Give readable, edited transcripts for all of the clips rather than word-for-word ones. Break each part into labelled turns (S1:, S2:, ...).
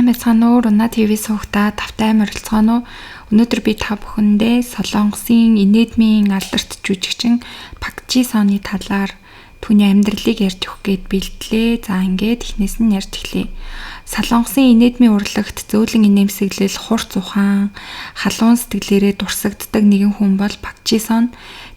S1: Сайн байцгаана уу? Руна ТV суугтаа тавтай морилцгооно уу? Өнөөдөр би та бүхэндээ Солонгосын инээдмийн алдарт жүжигчин Пак Жи Соны талаар түүний амьдралыг ярьж өгөх гээд бэлтлээ. За, ингээд эхнээс нь ярьж эхлэе. Солонгосын инээдмийн урлагт зөөлөн инээмсэглэл, хурц ухаан, халуун сэтгэлээрээ дурсагддаг нэгэн хүн бол Пак Жи Сон.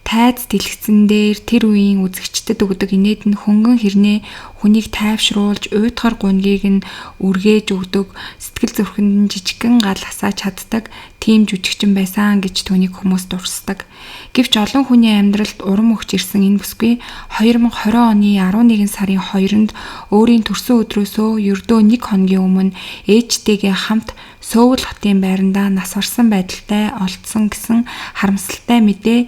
S1: Тайз дэлгэцэн дээр тэр үеийн үзэгчдэд өгдөг инээд нь хөнгөн хэрнээ хүнийг тайвшруулж, уйтгар гунгийг нь үргээж өгдөг, сэтгэл зүрхэнд нь жижигхэн гал асааж чаддаг тийм жүжигчин байсан гэж түүнийг хүмүүс дурсдаг. Гэвч олон хүний амьдралд урам өгч ирсэн энэ бүсгүй 2020 оны 11 сарын 2-нд өөрийн төрсөн өдрөөсөө ердөө нэг хоногийн өмнө ээжтэйгээ хамт Сөүл хотын байрандаа нас барсан байдалтай олдсон гэсэн харамсалтай мэдээ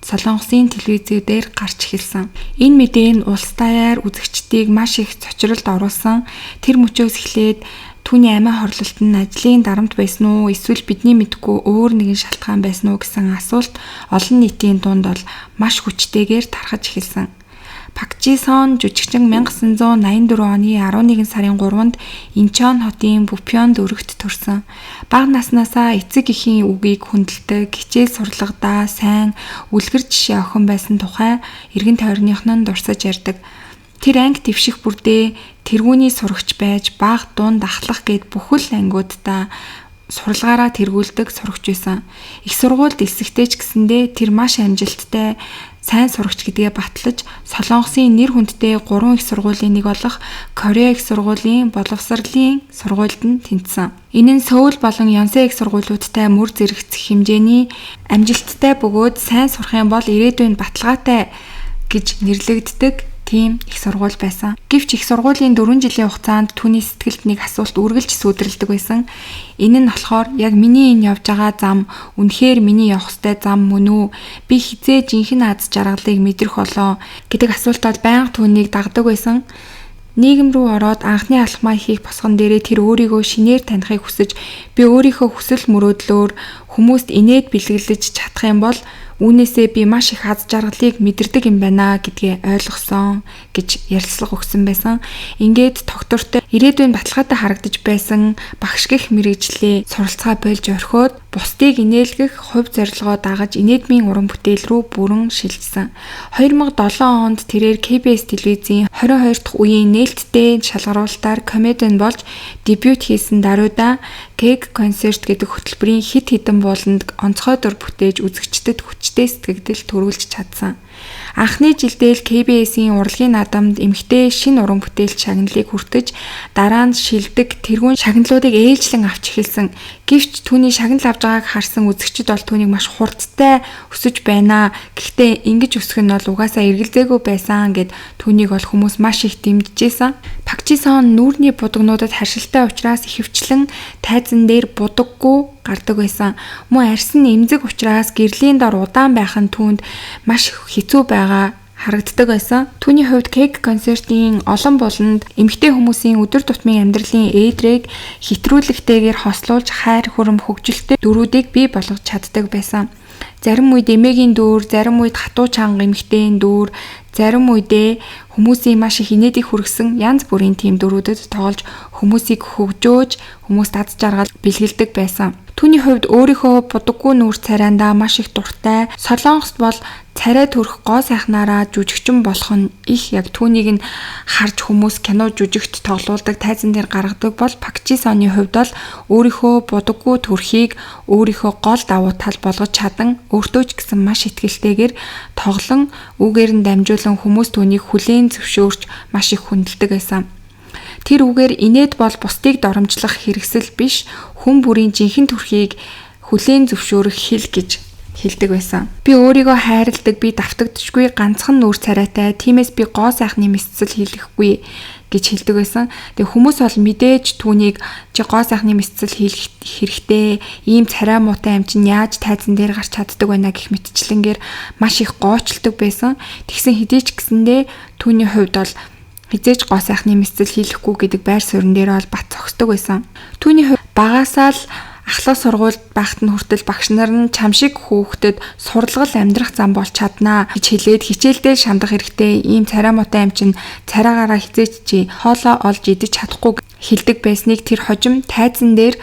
S1: Солонгосын телевизүүдээр гарч эхэлсэн. Энэ мэдээ нь улс даяар үзэгчдийг маш их цочролд оруулсан. Тэр мөчөөс эхлээд түүний амиа хорлолт нь ажлын дарамт байсан уу, эсвэл бидний мэдэхгүй өөр нэгэн шалтгаан байсан уу гэсэн асуулт олон нийтийн дунд бол маш хүчтэйгээр тархаж эхэлсэн. Пак Жи Сон жүжигчин 1984 оны 11 сарын 3-нд Инчон хотын Бупьон дүүрэгт төрсөн. Бага наснаасаа эцэг эхийн үгийг хүндэлдэг, хичээл сурлагадаа сайн, үлгэр жишээ охин байсан тухай эргэн тойрных нь дурсаж ярьдаг. Тэр анги дэвших бүрдээ тэргүүний сурагч байж, бага, дунд, ахлах гээд бүхэл ангиуддаа сурлагаараа тэргүүлдэг сурагч байсан. Их сургуульд элсэхдээ ч гэсэндээ тэр маш амжилттай сайн сурагч гэдгээ батлаж, Солонгосын нэр хүндтэй 3 их сургуулийн нэг болох Кореа их сургуулийн боловсролын сургуульд нь тэнцсэн. Энэ нь Сөүл болон Йонсей их сургуулиудтай мөр зэрэгцэх хэмжээний амжилттай бөгөөд сайн сурах юм бол ирээдүйн баталгаатай гэж нэрлэгддэг тийм их сургууль байсан. Гэвч их сургуулийн 4 жилийн хугацаанд түүний сэтгэлд нэг асуулт үргэлж сүдрэлдэг байсан. Энэ нь болохоор яг миний энэ явж байгаа зам үнэхээр миний явах ёстой зам мөн үү? Би хэзээ жинхэнэ аз жаргалыг мэдрэх болоо гэдэг асуулт бол байнга түүнийг дагдаг байсан. Нийгэм рүү ороод анхны алхмаа хийх босгон дээрээ тэр өөрийгөө шинээр танихыг хүсэж, би өөрийнхөө хүсэл мөрөөдлөөр хүмүүст инээд бэлэглэж чадах юм бол үүнээсээ би маш их аз жаргалыг мэдэрдэг юм байна гэдгээ ойлгосон гэж ярилцлага өгсөн байсан. Ингээд тогтвортой ирээдүйн баталгаатай харагдаж байсан багш гэх мэргэжлээ суралцгаа болж орхиод бусдыг инээлгэх хувь зорилгоо дагаж инээдмийн уран бүтээл рүү бүрэн шилжсэн. 2007 онд тэрээр KBS телевизийн 22 дахь үеийн нээлттэй шалгаруулалтаар комедиан болж дебют хийсэн даруйда Кэг концерт гэдэг хөтөлбөрийн хэд хэдэн бууланд онцгой дүр бүтээж үзэгчдэд хүчтэй сэтгэгдэл төрүүлж чадсан. Анхны жилдээ л KBS-ийн урлагийн наадамд эмэгтэй шинэ уран бүтээлч шагналыг хүртэж, дараа нь шилдэг тэргүүн шагналуудыг ээлжлэн авч эхэлсэн. Гэвч түүний шагнал авч байгааг харсан үзэгчид бол түүнийг маш хурдтай өсөж байна. Гэхдээ ингэж өсөх нь бол угаасаа эргэлзээгүй байсан гэд түүнийг бол хүмүүс маш их дэмжижсэн. Пак Жи Сон нүүрний будагнуудад харшилтай учраас ихэвчлэн тайзан дээр будаггүй гардаг байсан. Мөн арьс нь эмзэг учраас гэрлийн дор удаан байх нь түүнд маш хэцүү байгаа харагддаг байсан. Түүний хувьд кек концертын олон буланд эмэгтэй хүмүүсийн өдөр тутмын амьдралын ээдрэг хэтрүүлэгтэйгээр хослуулж хайр хүрм хөгжилтэй дүрүүдийг бий болгож чаддаг байсан. Зарим үед эмээгийн дүр, зарим үед хатуу чанга эмэгтэйн дүр, зарим үедээ хүмүүсийн маш их инээдийг хүргэсэн янз бүрийн тийм дүрүүдэд тоглож хүмүүсийг хөгжөөж, хүмүүст аз жаргал бэлгэлдэг байсан. Түүний хувьд өөрийнхөө будаггүй нүүр царайндаа маш их дуртай. Солонгост бол царай төрөх гоо сайхнаараа жүжигчин болох нь их, яг түүнийг нь харж хүмүүс кино жүжигт тоглуулдаг, тайзан дээр гаргадаг бол Пак Жи Соны хувьд бол өөрийнхөө будаггүй төрхийг өөрийнхөө гол давуу тал болгож чадан өөртөө ч гэсэн маш итгэлтэйгээр тоглон үүгээр нь дамжуулан хүмүүс түүнийг хүлээн зөвшөөрч маш их хүндэлдэг байсан. Тэр үгээр инээд бол бусдыг доромжлох хэрэгсэл биш, хүн бүрийн жинхэнэ төрхийг хүлээн зөвшөөрөх хэл гэж хэлдэг байсан. Би өөрийгөө хайрладаг, би давтагдчихгүй ганцхан нүүр царайтай. Тиймээс би гоо сайхны мэсцэл хийлгэхгүй гэж хэлдэг байсан. Тэгээ хүмүүс бол мэдээж түүнийг чи гоо сайхны мэсцэл хийлгэх хэрэгтэй, ийм царай муутай юм чинь яаж тайзан дээр гарч чаддаг байна гэх мэтчлэнгээр маш их гоочлдог байсан. Тэгсэн хэдий ч гэсэндээ түүний хувьд бол хэзээ ч гоо сайхны мэсцэл хийлэхгүй гэдэг байр суурин дээр бол бат зогсдог байсан. Түүний хувьд багасаа л Ахлах сургуульд байхад нь хүртэл багш нар нь чам шиг хүүхдэд сурлагал амьдрах зам болж чаднаа гэж хэлээд хичээлдээ шамдах хэрэгтэй. Ийм царай муутай юм чинь царайгаараа хизээч чи хоолоо олж идэж чадахгүй хэлдэг байсныг тэр хожим тайзан дээр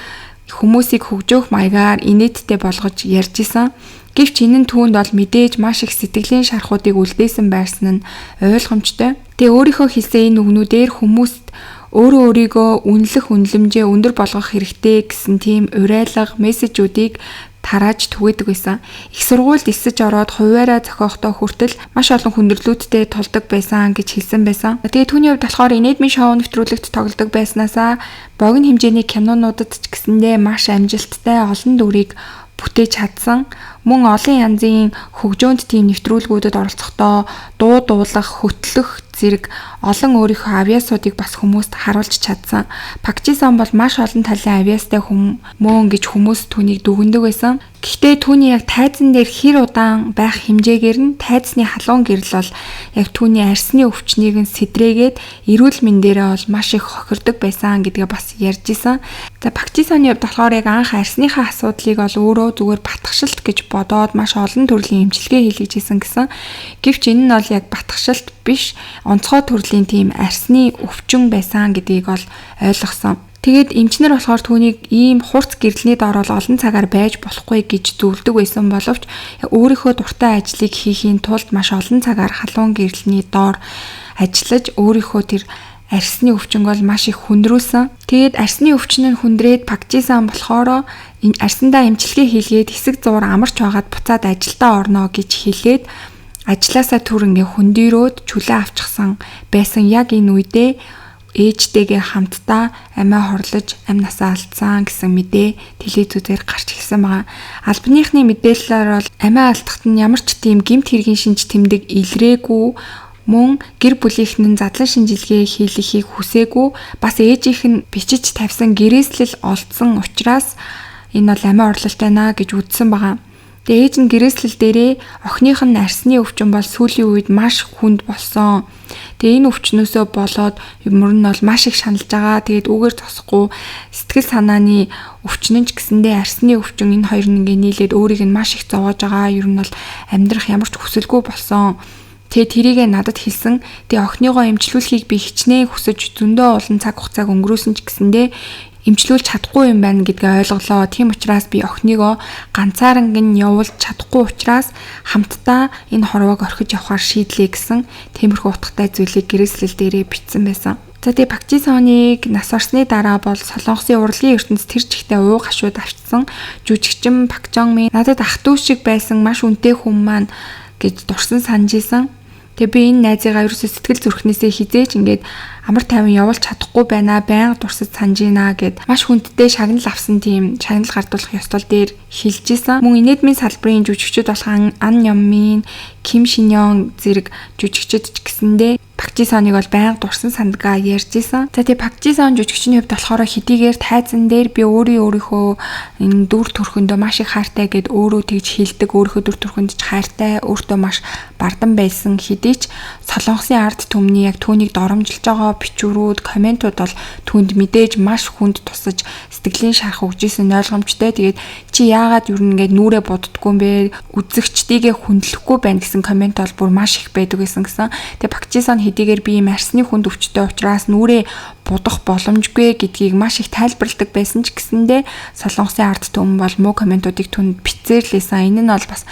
S1: хүмүүсийг хөгжөөх маягаар инээдтэй болгож ярьж исэн. Гэвч энэ нь түүнд бол мэдээж маш их сэтгэлийн шархуудыг үлдээсэн байсан нь ойлгомжтой. Тэгээ өөрийнхөө хэлсэн энэ үгнүүдээр хүмүүст өөрөө өөрийгөө үнэлэх үнэлэмжээ өндөр болгох хэрэгтэй гэсэн тийм уриалга мессежүүдийг тарааж түгээдэг байсан. Их сургуульд элсэж ороод хувиараа зохиохдоо хүртэл маш олон хүндрэлүүдтэй тулдаг байсан гэж хэлсэн байсан. Тэгээ түүний хувьд болохоор инээдмийн шоу нэвтрүүлэгт тоглодог байснаасаа богино хэмжээний кинонуудад ч гэсэндээ маш амжилттай олон дүрийг бүтээж чадсан. Мөн олон янзын хөгжөөнд тийм нэвтрүүлгүүдэд оролцохдоо дуу дуулах, хөтлөх зэрэг олон өөрийнхөө авьяасуудыг бас хүмүүст харуулж чадсан. Пак Жи Сон бол маш олон талын авьяастай хүн мөн гэж хүмүүс түүнийг дүгнэдэг байсан. Гэхдээ түүний яг тайзан дээр хэр удаан байх хэмжээгээр нь тайзны халуун гэрэл бол яг түүний арьсны өвчнийг нь сэтрээгээд эрүүл мэндээрээ бол маш их хохирдог байсан гэдгээ бас ярьж исэн. За Пак Жи Соны хувьд болохоор яг анх арьсныхаа асуудлыг бол өөрөө зүгээр батгшилт гэж бодоод маш олон төрлийн эмчилгээ хийлгэж исэн гэсэн. Гэвч энэ нь бол яг батгшилт биш, онцгой төрлийн тийм арьсны өвчин байсан гэдгийг бол ойлгосон. Тэгээд эмчнэр болохоор түүнийг ийм хурц гэрлэний дор бол олон цагаар байж болохгүй гэж зөвлөдөг байсан боловч өөрийнхөө дуртай ажлыг хийхийн тулд маш олон цагаар халуун гэрлэний дор ажиллаж өөрийнхөө тэр арьсны өвчнг бол маш их хүндрүүлсэн. Тэгээд арьсны өвчин нь хүндрээд Пак Жи Сон болохоор арьсандаа эмчилгээ хийлгээд хэсэг зуур амарч байгаад буцаад ажилдаа орно гэж хэлээд ажлаасаа түр ингээ хөндөрөөд чөлөө авчихсан байсан. Яг энэ үедээ ээжтэйгээ хамтдаа амиа хорлож амь насаа алдсан гэсэн мэдээ телевизүүдээр гарч ирсэн байгаа. Албаныхны мэдээллээр бол амиа алдахад нь ямар ч тийм гэмт хэргийн шинж тэмдэг илрээгүй, мөн гэр бүлийнх нь задлан шинжилгээ хийлгэхийг хүсээгүй, бас ээжийнх нь бичиж тавьсан гэрээслэл олдсон учраас энэ бол амиа орлолт байна гэж үзсэн байгаа. Тэгээ ээж нь гэрээслэл дээрээ охиных нь арьсны өвчин бол сүүлийн үед маш хүнд болсон. Тэгээ энэ өвчнөөсөө болоод мөр нь бол маш их шаналж байгаа. Тэгээд үүгээр зогсохгүй сэтгэл санааны өвчин нь ч гэсэндээ арьсны өвчин энэ хоёр нь ингээ нийлээд өөрийг нь маш их зовоож байгаа. Ер нь бол амьдрах ямар ч хүсэлгүй болсон. Тэгээ тэрийгэ надад хэлсэн. Тэгээ охиныгоо эмчлүүлэхийг би хичнээн хүсэж зөндөө олон цаг хугацааг өнгөрөөсөн ч гэсэндээ эмчлүүлж чадахгүй юм байна гэдгээ ойлголоо. Тийм учраас би охиныгоо ганцаарнг нь явуулж чадахгүй учраас хамтдаа энэ хорвоог орхиж явахаар шийдлээ гэсэн тиймэрхүү утгатай зүйлийг гэрээслэл дээрээ бичсэн байсан. За тэгээ Пак Жи Соныг нас орсны дараа бол Солонгосын урлагийн ертөнц тэр чигтээ ууг хашууд авчсан. Жүжигчин Пак Жонг Мин надад ах トゥ шиг байсан маш үнэтэй хүн маань гэж дурсан санаж исэн. Тэгээ би энэ найзыгаа ерөөсөө сэтгэл зүрхнээсээ хизээж ингээд амар тайван явуулж чадахгүй байна. Байнга дурсаж санаж гинэ гэд маш хүндтэй шагнал авсан тийм шагнал гардуулах ёслол дээр хэлж исэн. Мөн инээдмийн салбарын жүжигчд болох Ан Яммин, Ким Шиньон зэрэг жүжигчд ч гэсэндээ Пак Жи Соныг бол байнга дурсан сандгаа ярьж исэн. За тэгээ Пак Жи Сон жүжигчний хувьд болохоор хэдийгээр тайзан дээр би өөрийнхөө энэ дүр төрхөндөө маш их хайртай гэд өөрөө тэгж хэлдэг, өөрийнхөө дүр төрхөнд ч хайртай, өөртөө маш бардан байсан хэдий ч Солонгосын ард түмний яг түүнийг доромжилж байгаа бичвэрүүд, комментууд бол түүнд мэдээж маш хүнд тусаж сэтгэлийн шарх өгж исэн ойлгомжтой. Тэгээд чи яагаад юу нэгээд нүрээ буддггүй юм бэ? Үзэгчдийгээ хүндлэхгүй байна гэсэн коммент бол бүр маш их байдаг байсан гэсэн. Тэгээ Пак Жи Сон хэдийгээр би ийм арьсны хүнд өвчтөй учраас нүрээ будах боломжгүй гэдгийг маш их тайлбарладаг байсан ч гэсэндээ Солонгосын ард түмэн бол муу комментуудыг түнд бичсээр лээсэн. Энэ нь бол бас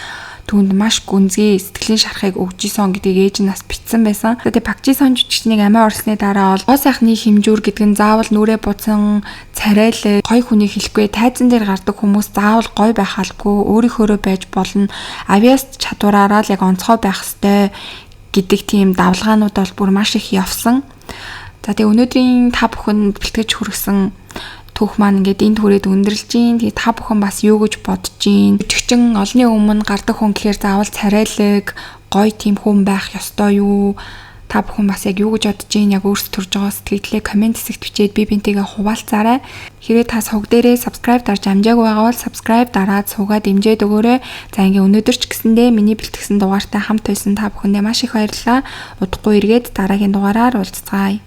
S1: түүнд маш гүнзгий сэтгэлийн шархыг өгж исэн гэдгийг ээж нь бас бичсэн байсан. Тэгээ Пак Жи Сон жүжигчнийг амиа орлсны дараа бол гоо сайхны хэмжүүр гэдэг нь заавал нүрээ будсан царайлаг гой хүнийг хэлэхгүй, тайзан дээр гардаг хүмүүс заавал гой байх албагүй, өөрийнхөөрөө байж болно. Авиас чадвараараа л яг онцгой байх ёстой гэдэг тийм давлгаанууд бол бүр маш их явсан. За тэгээ өнөөдрийн та бүхэнд бэлтгэж хүргэсэн түүх маань ингээд энэ түрээд өндөрлж гин. Тэгээ та бүхэн бас юу гэж бодож гин? Жүжигчин олонний өмнө гардаг хүн гэхээр заавал царайлаг, гоё тийм хүн байх ёстой юу? Та бүхэн бас яг юу гэж бодож гин? Яг өөрсдөө төрж байгаа сэтгэлдээ коммент хэсэгт бичээд би бинтэйгээ хуваалцаарай. Хэрвээ та сувг дээрээ subscribe дарж амжаагүй байгаа бол subscribe дараад суугаа дэмжиж өгөөрэй. За ингээ өнөөдөр ч гэсэндээ миний бэлтгэсэн дугаартай хамт байсан та бүхэндээ маш их баярлалаа. Удахгүй эргээд дараагийн дугаараар уулзцаая.